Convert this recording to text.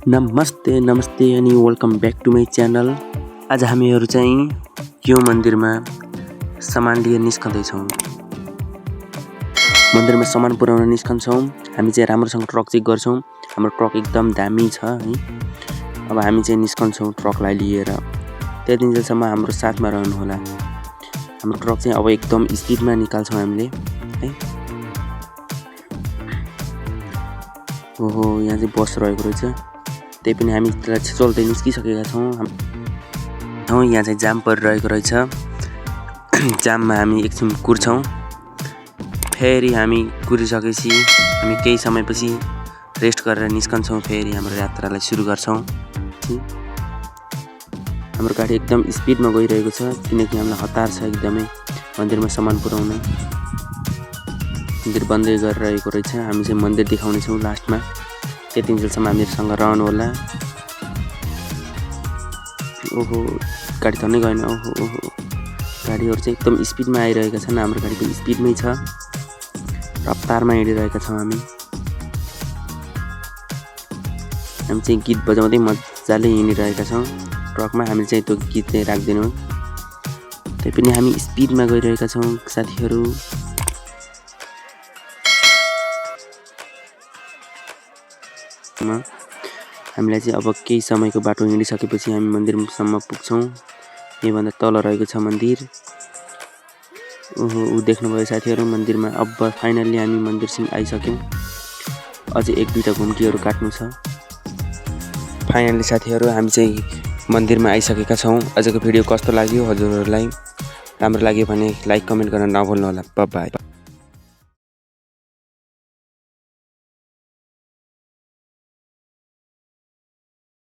नमस्ते नमस्ते अनि welcome back to my channel. आज हामीहरू चाहिँ यो मन्दिरमा सामान लिएर निस्कँदैछौँ। मन्दिरमा सामान पुर्याउन निस्कन्छौँ। हामी चाहिँ राम्रोसँग ट्रक चेक गर्छौँ। हाम्रो ट्रक एकदम दामी छ है। अब हामी चाहिँ निस्कन्छौँ ट्रकलाई लिएर। त्यति जेलसम्म हाम्रो साथमा रहनुहोला। हाम्रो ट्रक चाहिँ अब एकदम स्पिडमा निकाल्छौँ हामीले है। ओहो, यहाँ चाहिँ बस रहेको रहेछ। त्यही पनि हामी चल्दै निस्किसकेका छौँ। यहाँ चाहिँ जाम परिरहेको रहेछ। जाममा हामी एकछिन कुर्छौँ। फेरि हामी कुरिसकेपछि हामी केही समयपछि रेस्ट गरेर निस्कन्छौँ। फेरि हाम्रो यात्रालाई सुरु गर्छौँ। हाम्रो गाडी एकदम स्पिडमा गइरहेको छ किनकि हामीलाई हतार छ एकदमै मन्दिरमा सामान पुर्याउन। मन्दिर बन्दै गरिरहेको रहेछ। हामी चाहिँ मन्दिर देखाउनेछौँ लास्टमा। त्यतिन्जेलसम्म हामीहरूसँग रहनु होला। ओहो, गाडी धन्नै गएन। ओहो ओहो, गाडीहरू चाहिँ एकदम स्पिडमा आइरहेका छन्। हाम्रो गाडी पनि स्पिडमै छ। रफ्तारमा हिँडिरहेका छौँ हामी चाहिँ गीत बजाउँदै मजाले हिँडिरहेका छौँ ट्रकमा। हामीले चाहिँ त्यो गीत चाहिँ राख्दैनौँ। त्यही पनि हामी स्पिडमा गइरहेका छौँ साथीहरू। हामीलाई चाहिँ अब केही समयको बाटो हिँडिसकेपछि हामी मन्दिरसम्म पुग्छौँ। यहीँभन्दा तल रहेको छ मन्दिर। ओहो, ऊ देख्नुभयो साथीहरू मन्दिरमा। अब फाइनल्ली हामी मन्दिरसम्म आइसक्यौँ। अझै एक दुईवटा घुम्टीहरू काट्नु छ। फाइनल्ली साथीहरू हामी चाहिँ मन्दिरमा आइसकेका छौँ। आजको भिडियो कस्तो लाग्यो हजुरहरूलाई? राम्रो लाग्यो भने लाइक कमेन्ट गर्न नभुल्नु होला। Bye bye.